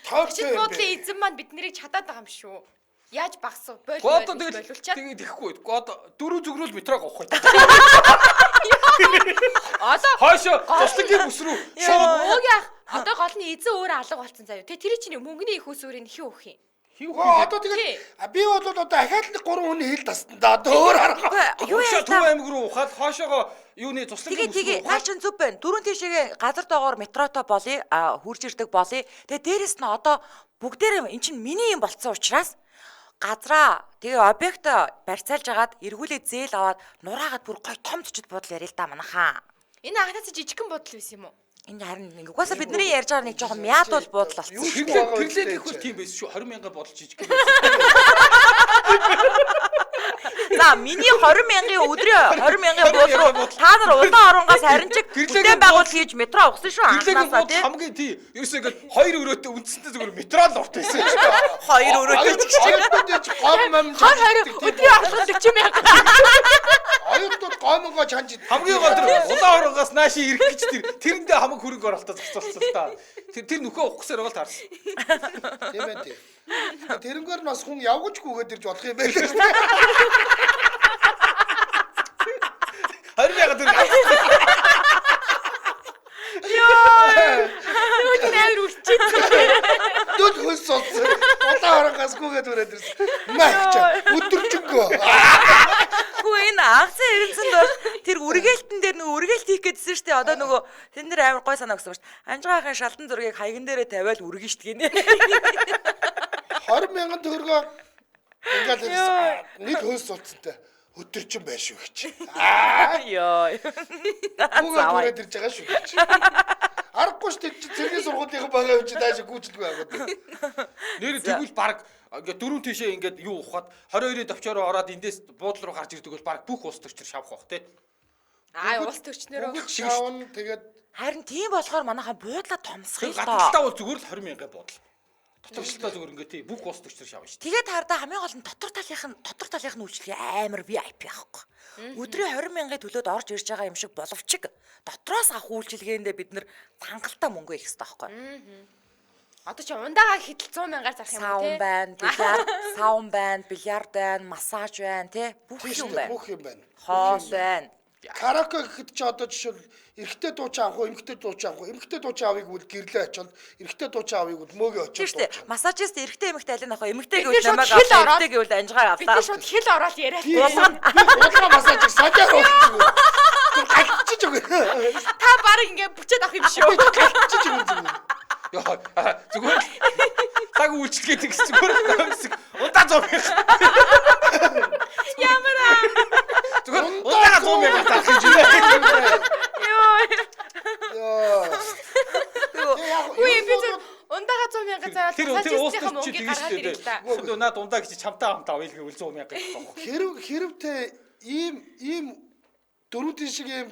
тойртой юм бэ? Буудлын эзэн маань бид нарыг чадаад байгаа юм шүү. Яаж багсав? Болуулчаад. Тэгээд тэхгүй. Одоо дөрөв зүгрүүл метрог авах байх. Одоо хойшоо туслангийн бүс рүү шууд өөг яах. Одоо гол нь эзэн өөрөө алга болцсон заяа. Тэ тэр чинь мөнгөний их усүрийг хин өгөх юм. Одоо тэгээд би бол одоо дахиад нэг 3 хүний хил тасна да. Одоо өөр арга. Юу яа Төв аймаг руу ухаад хойшоогоо юуны туслангийн бүс рүү. Тэгээ наа чин зүв байна. Дөрөв тийшээгээ газар доогоор метрото болъё, хурж ирдэг болъё. Тэгээ дээрэс нь одоо бүгдээрээ эн чинь миний юм болцсон учраас Газраа тэгээ объект барьцаалж агаад эргүүлээ зээл аваад нураагаад бүр гой том төчөд буудал яриа л да манайхаа. Энэ анханаас жижигхэн буудал байсан юм уу? Энэ харин нэг угаасаа бидний ярьж байгаа нэг жоохон мядуул буудал болсон. Юу Тэрлээ байгаа тэрлээ үстэй гэх бол чи. тийм байсан шүү. 20 мянган бодол жижиг. За миний 20 мянган өдрийн 20 мянган буудал руу та нар удаан оронгоос харин чиг Гэрлээгийн бүтээн байгуулалт хийж метро ухсан шүү Тэрлээгийн анхнаасаа бодол тий. хамгийн тий. Ерөөсөө ингээд хоёр өрөөтэй үндсэндээ зүгээр метро л урт байсан шүү. Хоёр өрөөтэй ч гэж. Оюутнууд ч гом мом 20 20 өдрийн орлого 40 мянга. Оюутнууд гомонгоо чанж иддэг. Хамгийн гол тэр улаан оронгоос нааши ирэх гэж тэр тэрэндээ хамаг хөрөнгө оруулалтаа зохицуулсан л та. Тэр нөхөө ухах гэсээр байгаа л таарсан. Тийм ээ тийм. Тэрнгээр нь бас хүн явгажгүйгээд ирж болох юм байл шүү дээ. 20 мянган төгрөг Нөгөө нь амар үрчээд. Дүл хөлс сулсан. Улаан оронгоос гүгээд өрөөд ирсэн. Мах чи өдөржингөө. Хүү энэ анхсан эренцэнд бол тэр үргэлтэн дээр нөгөө үргэлт хийх гэдсэн шүү дээ. Одоо нөгөө тэн дээр амар гой санаа өгсөн ба шүү дээ. Анжгаахын шалтан зургийг хаяган дээрээ тавиал үргэн шүү дээ гинэ. 20 мянган төгрөгөө ингээл ирсэн. Нэг хөлс сулцсантай өдөржин байх шүү гэж. Аа Йоо. гүгээд өрөөд ирж байгаа шүү гэж. Аргагүй шүү дээ чи цэргийн сургуулийнхан байгаа юм чи дааш гүйцэлгүй байгаад. Нэр тэгвэл баг ингээд дөрөв тийшээ ингээд юу ухаад 22-ийн төвчөөрөө ороод эндээс буудлын руу гарч ирдэг бол баг бүх улс төрчөр шавах бах тий. Аа улс төрчнөрөө. Бүгд шавна тэгээд Харин тийм болохоор манайхан буудлаа томсгоё л доо. Гадагшлаа бол зүгээр л 20 мянган буудал. Доторчлоо зүгээр ингээд тий бүх улс төрчөр шавна шүү. Тэгээд хардаа хамгийн гол нь дотор талынх нь үйлчлэгээ амар VIP байхгүй. Өдрийн 20 мянган төлөөд орж ирж байгаа юм шиг боловч дотроос авах үйлчилгээндээ бид нэр хангалттай мөнгө их хэрэгтэй байхгүй. Одоо чи ундаага хитэл 100 мянгаар зарах юм уу Саун те? байна, бильярд, саун байна, бильярд байна, массаж байна, тий? Бүх тийм юм шүү дээ, байна. бүх юм байна. Хоол байна. Караоке гэхэд чи одоо жишээл эрэгтэй дуучин авах уу, эмэгтэй дуучин авах уу? Эмэгтэй дуучин авъя гэвэл гэрлээ очоод, эрэгтэй дуучин авъя гэвэл мөөгийн Тийм очоод шүү дээ. дуучин. Массажист эрэгтэй эмэгтэй аль нь авах вэ? Эмэгтэй Бид нар гэвэл шууд намайг хэл авлаа, ороод- эрэгтэй гэвэл анжгаа Бид нар авлаа. шууд хэл ороод яриад. Булган. Би хулгай массажийг сажаар уулчих. Тэр галчиж өгөө. Та баг ингээ бүчээд авах юм шүү. Галчиж өгөө зүгээр. Йоо зүгээр л цаг үйлчлэгээ тэгс зүгээр л өмсөг. Удаа 100 мянга. Ямар аа. Зүгээр удаага 100 мянга зарах юм чинь. Йоо. Йоо. Яг Үгүй би зөв ундаага 100 мянга зараад Тэр тэр улс массажистынхаа төрч мөнгийг тэгж гаргаад шүү ирэл та. дээ. Өндөө наад ундаа гэж чамтай хамт авъя гэвэл 100 мянга гэсэн юм. Хэрв хэрвтэй ийм ийм дөрүүдийн шиг ийм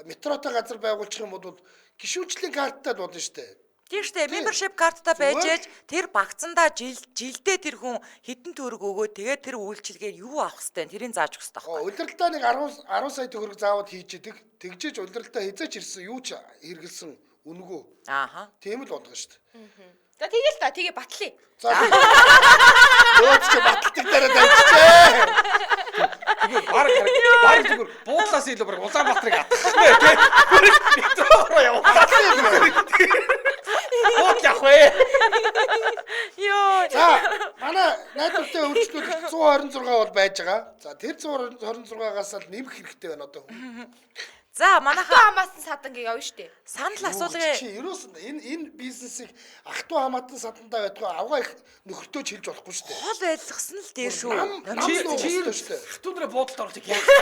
метротой газар байгуулчих юм бол гишүүнчлийн карттай л болно шүү дээ. Тийм шүү дээ. Membership карттай байж Зүгээр. ээж тэр багцандаа жил жилдээ тэр хүн хідэн төгрөг өгөө тэгээд тэр үйлчилгээ юу авах хэвтэй тэрийг зааж өгөх хэвтэй байхгүй. Улиралдаа нэг 10 10 сая төгрөг заавал хийж идэг. Тэгжээж улиралдаа хизээч ирсэн юу ч хэрэгэлсэн үнэгүй. Ааха. Тийм л болгоно шүү дээ. За тэгэл та тэгээ батлая. За. Нөөц чи баталдаг дараа тавьчихжээ. Зүгээр баг баг зүгээр буудлаас илүү баг Улаанбаатарыг атгах нэ тий. Метроор явуулаа. Бууд явах вэ? Йоо. За манай найдвартай өөрчлөлт 126 бол байж байгаа. За тэр 126-аас л нэмэх хэрэгтэй байна одоо. За Ахтуу манайхаа хамаасан садан гээ явна штэ. санал Чи асуулгын ерөөс нь энэ энэ бизнесийг ах トゥ хамаатан садандаа байтугай авгаа их нөхөртөө ч хэлж болохгүй шүү дээ. хол байлгасан л дээр шүү. Нам- нам Чи нуух чи ёстой шүү дээ. хатуунраа буудалд оруулах яах вэ?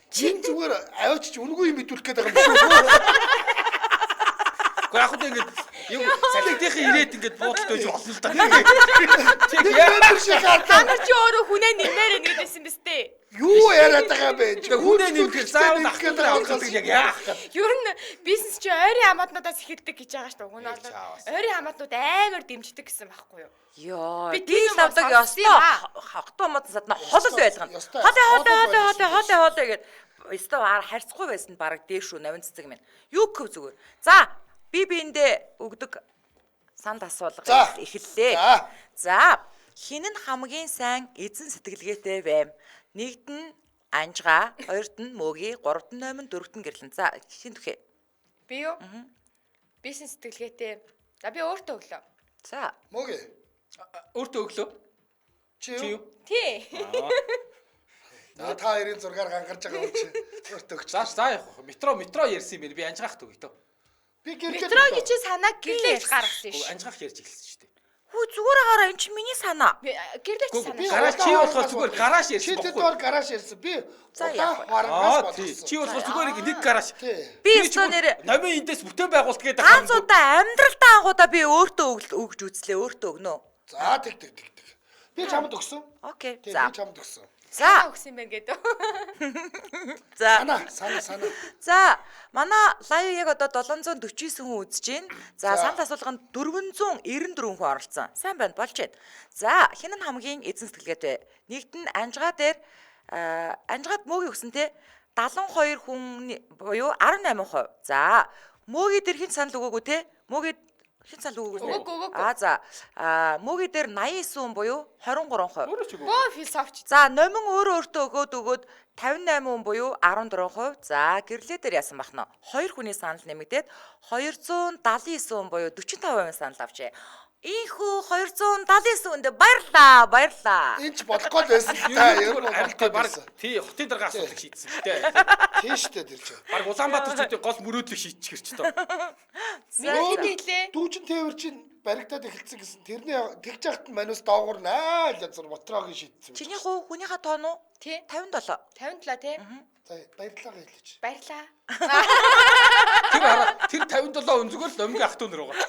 Чи зүгээр аваач чи үнэгүй юм мэдүүлэх гээд байгаа юм шүү. Гэхдээ яг хөө ингээд юм салхитынхын ирээд ингээд буудалд байж болно л да. Чи яа Membership Та картаа нар чи өөрөө хүнээ нэмээр ингэдэг байсан биз дээ. юу яриад байгаа юм бэ? Чи хүнээ нэмэхээр заавал ах нэмэх гээд トゥ байгаа авах гэдэг яг яах вэ? Ер нь бизнес чи ойрын хамаатнуудаас эхэлдэг гэж байгаа шүү дээ. Уг нь бол чаавас. ойрын хамаатнууд амар дэмждэг гэсэн байхгүй юу? Йоо. Би Би тийм л авдаг юм сонссон ёстой. юм аа. Хогтоо мод садна хол л байлгана. Ёстой. Холой Хол холой холой байлгасан холой холой холой гэд ёстой харьцахгүй байсан бараг дээр шүү навин цэцэг минь. Юу гэв зүгээр. За би биэндээ өгдөг санд асуулга За. эхэллээ. За. За хин нь хамгийн сайн эзэн сэтгэлгээтэй байм. Нэгд нь анжгаа, хоёрт нь мөги, гуравт нь номин, дөрөвт нь гэрлэн. За хин түхэ. Би юу? Бизнес сэтгэлгээтэй. За би өөртөө өглөө. За. Мөг. Өөртөө өглөө. Чи Чи юу? юу? Тий. Наа та хоёрын зургаар гангарч байгаа юм чи. Өөртөө өгч. За за явах. Метро метро ярьсан юм байна. Би анжгаахт өгье төө. Би гэрлээ. Метрогийн чи санааг гэрлээ гэж гаргасан Үгүй шүү. анжгаах ярьж эхэлсэн шүү дээ. Хүү зүгээр агаараа эн чинь миний санаа. Гэрлээч Үгүй, санаа. Би Гараж удаан чи болохоор хооронгоос зүгээр болгосон. гараж ярьсан Чи байхгүй. тэр доор гараж ярьсан. Би За, удаан яах вэ? хооронгоос Аа тий. болгосон. Чи болохоор зүгээр нэг гараж. Тий. Би Тэр чи өстөө бүр нэр Номын эндээс бүтээн байгуулалт гэдэг ганц удаа амьдралдаа анхудаа би өөртөө өгж үзлээ, өөртөө өгнө. За тэг тэг тэг тэг. Би чамд өгсөн. Окей. Тий, За. би чамд өгсөн. За. Өгсөн юм байна гэдэг. За. Санаа, санаа, санаа. За, манай лайв яг одоо 749 хүн үзэж байна. За, За. санал асуулганд 494 хүн оролцсон. Сайн байна, болж байна. За, хэн нь хамгийн эзэн сэтгэлгээтэй вэ? Нэгд нь Анжгаа дээр Анжгаад мөөгийн өгсөн те 72 хүн буюу 18%. За, мөөгийн дээр хэн санал өгөөгүй те? Мөөгийн хэн санал өгөөгүй те? Өгөөгүй, өгөөгүй. Аа за, аа мөөгийн дээр 89 хүн буюу 23%. Өөрөө ч үгүй. Бөө философч. За, номин өөрөө өөртөө өгөөд өгөөд 58 хүн буюу 14%. За, гэрлээ дээр яасан бах нь? 2 хүний санал нэмэгдээд 279 хүн буюу 45% санал авчээ. Ийхүү 279 хүндээ баярлаа, баярлаа. Энэ ч болохгүй л байсан л та. Ер нь бол Арилтай болохгүй баг байсан. тий хотын дарга асуудлыг шийдсэн л дээ. Тийм шүү дээ тэр чинь. Баг Улаанбаатар хотын гол мөрөөдлийг шийдчих хэрч тоо. Миний хэд хэлээ? Дүүжин тээвэр чинь баригдаад эхэлсэн гэсэн. Тэрний тэгж яхад нь манус доогуур наа л язар мотрогийн шийдсэн. Чиний хувь хүнийхээ тоон уу? Тий. 57. 57 тий. За баярлалаа хэлээч. Баярлаа. Тэр хараа тэр 57 өнзгөр л номгийн ах トゥ нар байгаа.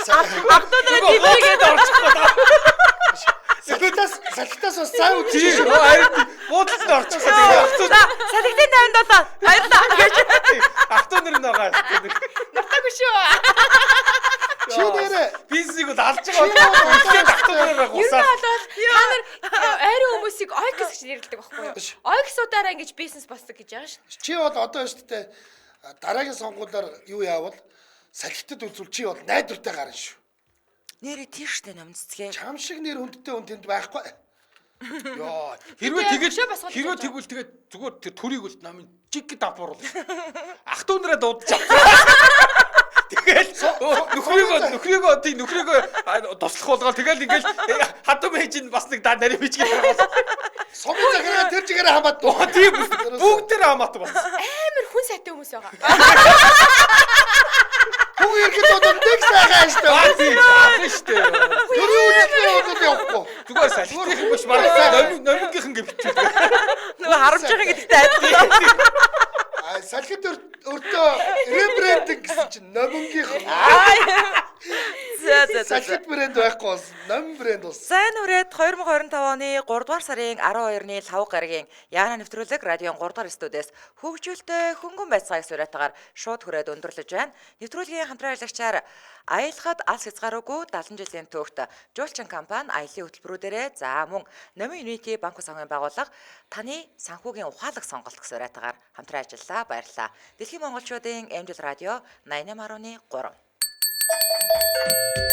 Ах トゥ нараа тиймэргээд орчихгүй даа. Салхитаас салхитаас бас цай Тий. үзчих. Харин буудланд орчихсон. Тэгээ ах トゥ За, салхитын 57. Баярлаа гэж. ах トゥ нар нь байгаа. Нутаагүй шүү. Чи нэрээ Бизнесийг бол алж байгаа. Үнэхээр ах トゥ нараа Ер нь гусаа. бол та нар ойрын хүмүүсийг ойкс гэж нэрлэдэг байхгүй юу? Ойксуудаараа ингэж бизнес босдог гэж байгаа шүү. чи бол одоо шүү дээ дараагийн сонгуулиар юу яавал салхитад үзвэл чи бол найдвартай гарна шүү. Нэрээ тийштэй номин цэцгээ. Чам шиг нэр хүндтэй хүн тэнд байхгүй. Йоо. Хэрвээ Бид тэгэл өшөө босгох хэрвээ гэж тэгвэл тэгээд зүгээр тэр төрийг бол номын жиг дампууруулна. Ах トゥ нараа дуудаж авсан. Тэгэл нөхрийгөө тий нөхрийгөө туслах болгоод тэгэл ингээл хадам ээж нь бас нэг нарийн бичгийг гаргаад Сумын захиргаа тэр чигээрээ хамаад дуу. тийм бүгд тэр хамаатай болсон. Амар хүн сайтай хүмүүс байгаа. Хүн ирэхэд бол нэг сайхан ааштай. Аа тийм ална штэ. Төрийн үйлдвэр бол явахгүй. Зүгээр салхитын биш бараг номингийнхэн гэвчүү. Нөгөө харамжихын гэдэгтэй адилхан. А салхит өртөө ребрендинг гэсэн чинь номингийнх. За за за. Салхит брэнд байхгүй болсон. Номин брэнд болсон. Сайн үрээд 2025 оны 3 дугаар сарын 12-ны лав гарагийн Яна нэвтрүүлэг радион 3 дугаар студиэс хөгжүүлтэй хөнгөн байцгаая суурьтайгаар шууд хүрээд өндөрлөж байна. Нэвтрүүлгийн хамтран ажиллагчаар аялахад алс хязгааргүй 70 жилийн төвхт жуулчин компани аялын хөтөлбөрүүдээрээ за мөн Номын Unity банк сангийн байгууллага таны санхүүгийн ухаалаг сонголт гэсэн суурьтайгаар хамтран ажиллалаа. Баярлалаа. Дэлхийн монголчуудын MJL радио 88.3.